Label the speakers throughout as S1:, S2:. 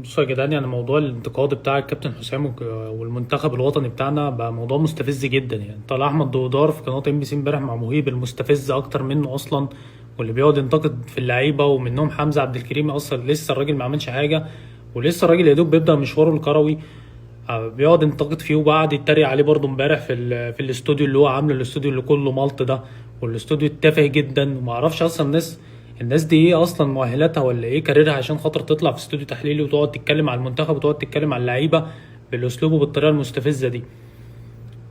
S1: بصوا يا جدعان، يعني موضوع الانتقاد بتاع الكابتن حسام والمنتخب الوطني بتاعنا بقى موضوع مستفز جدا. يعني طلع احمد دويدار في قناة ام بي سي امبارح مع مهيب المستفز اكتر منه اصلا، واللي بيقعد ينتقد في اللعيبة ومنهم حمزة عبد الكريم. اصلا لسه الراجل ما عملش حاجة، ولسه الراجل يا دوب بيبدا مشواره الكروي، بيقعد ينتقد فيه وبعد يتريق عليه برضه امبارح في الاستوديو اللي هو عامله، الاستوديو اللي كله ملط ده، والاستوديو التافه جدا. وما اعرفش اصلا الناس دي ايه اصلا مؤهلاتها ولا ايه كاريرها عشان خاطر تطلع في استوديو تحليلي وتقعد تتكلم على المنتخب وتقعد تتكلم على اللعيبة بالاسلوب وبالطريقه المستفزه دي.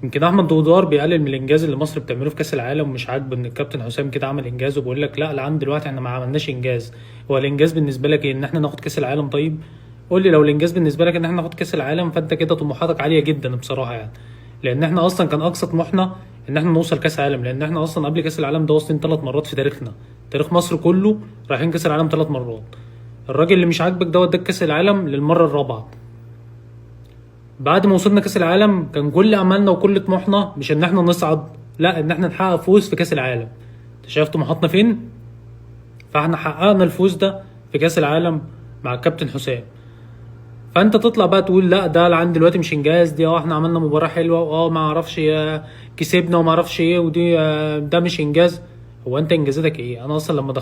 S1: يمكن احمد دودار بيقلل من الانجاز اللي مصر بتعمله في كاس العالم، ومش عاجبه ان الكابتن حسام كده عمل انجاز، وبيقول لك لا لعند دلوقتي احنا ما عملناش انجاز. هو الانجاز بالنسبة لك ايه؟ ان احنا ناخد كاس العالم؟ طيب قول لي، لو الانجاز بالنسبة لك ان احنا ناخد كاس العالم فانت كده طموحاتك عالية جدا بصراحة، يعني لان احنا اصلا كان اقصى طموحنا ان احنا نوصل كاس عالم، لان احنا اصلا قبل كاس العالم ده واصلين 3 مرات في تاريخنا، تاريخ مصر كله رايحين كاس العالم 3 مرات. الراجل اللي مش عاجبك ده وداك كاس العالم للمرة الرابعة. بعد ما وصلنا كاس العالم كان كل املنا وكل طموحنا مش ان احنا نصعد، لا ان احنا نحقق فوز في كاس العالم. انت شايف طموحاتنا فين؟ فاحنا حققنا الفوز ده في كاس العالم مع الكابتن حسام. فانت تطلع بقى تقول لا ده لعند دلوقتي مش انجاز، دي احنا عملنا مباراة حلوة واه ما اعرفش، كسبنا وما اعرفش ايه، ودي ده مش انجاز. هو انت انجازاتك ايه؟ انا اصلا لما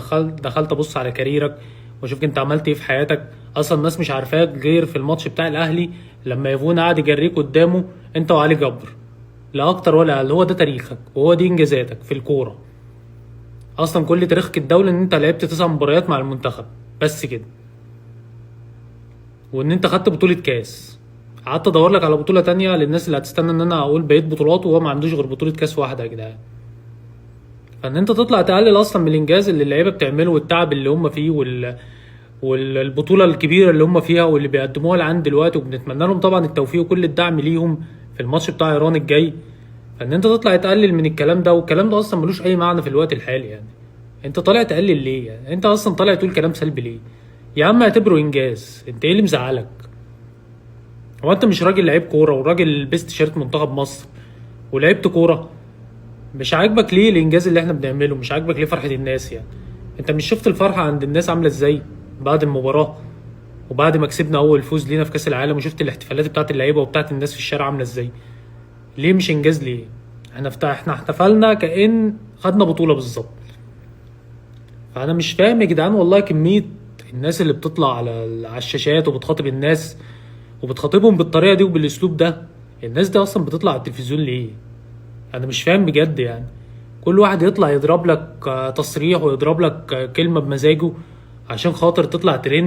S1: دخلت ابص على كاريرك واشوف انت عملت ايه في حياتك، اصلا الناس مش عارفاك غير في الماتش بتاع الاهلي لما يفون قعد يجريك قدامه انت وعلي جبر، لا اكتر ولا اقل. هو ده تاريخك وهو دي انجازاتك في الكورة. اصلا كل تاريخك الدولي ان انت لعبت 9 مباريات مع المنتخب بس كده، وان انت خدت بطولة كاس. قعدت ادور لك على بطولة تانية للناس اللي هتستنى ان انا اقول بقيت بطولات، وهو ما عندوش غير بطولة كاس واحدة يا جدعان. فان انت تطلع تقلل اصلا من الانجاز اللي اللعيبة بتعمله والتعب اللي هم فيه والبطولة الكبيرة اللي هم فيها واللي بيقدموها لعند دلوقتي، وبنتمنى لهم طبعا التوفيق وكل الدعم ليهم في الماتش بتاع ايران الجاي. فان انت تطلع تقلل من الكلام ده، والكلام ده اصلا ملوش اي معنى في الوقت الحالي. يعني انت طالع تقلل ليه؟ يعني انت اصلا طالع تقول كلام سلبي ليه؟ يا عم اعتبره انجاز، انت ايه اللي مزعلك؟ هو انت مش راجل لعيب كورة وراجل لبست شيرت منتخب مصر ولعبت كورة؟ مش عاجبك ليه الانجاز اللي احنا بنعمله؟ مش عاجبك ليه فرحه الناس؟ يعني انت مش شفت الفرحة عند الناس عامله ازاي بعد المباراة وبعد ما كسبنا اول فوز لينا في كاس العالم، وشفت الاحتفالات بتاعت اللعيبة وبتاعت الناس في الشارع عامله ازاي؟ ليه مش انجاز؟ ليه؟ احنا احتفلنا كأن خدنا بطوله بالظبط. فانا مش فاهم يا جدعان والله كمية الناس اللي بتطلع على الشاشات وبتخاطب الناس وبتخاطبهم بالطريقة دي وبالاسلوب ده. الناس دي اصلا بتطلع على التلفزيون ليه؟ انا مش فاهم بجد. يعني كل واحد يطلع يضرب لك تصريح ويضرب لك كلمة بمزاجه عشان خاطر تطلع ترند.